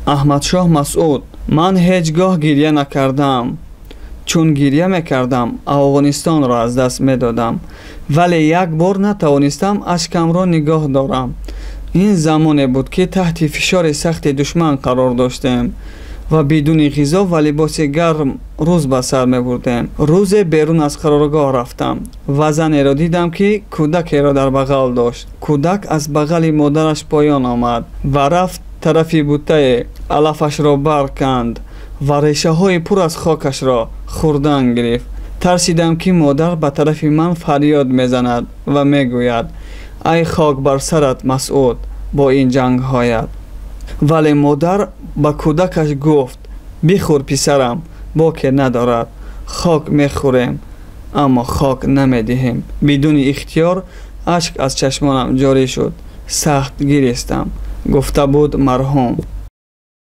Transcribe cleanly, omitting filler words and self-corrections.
Аҳмадшоҳ Масъуд: ман ҳеҷ гоҳ гирья накардам, чун гирья мекардам, Афғонистонро аз даст медодам, вале як бор натавонистам ашкамро нигоҳ дорам. Ин замоне буд, ки таҳти фишори сахти душман қарор доштем ва бидуни ғизо ва либоси гарм рӯз ба сар мебурдем. Рӯзе берун аз қароргоҳ рафтам ва занеро дидам, ки кӯдакеро дар бағал дошт. Кӯдак аз бағали модараш поён омад ва рафт тарафи буттае, алафашро барканд ва решаҳои пур аз хокашро хӯрдан гирифт. Тарсидам, ки модар ба тарафи ман фарёд мезанад ва мегӯяд: «Ай хок бар сарат, Масъуд, бо ин ҷангҳоят». Вале модар ба кӯдакаш гуфт: «Бихӯр, писарам, боке надорад, хок мехӯрем, аммо хок намедиҳем». Бидуни ихтиёр ашк аз чашмонам ҷорӣ шуд, сахт гиристам, гуфта буд марҳум.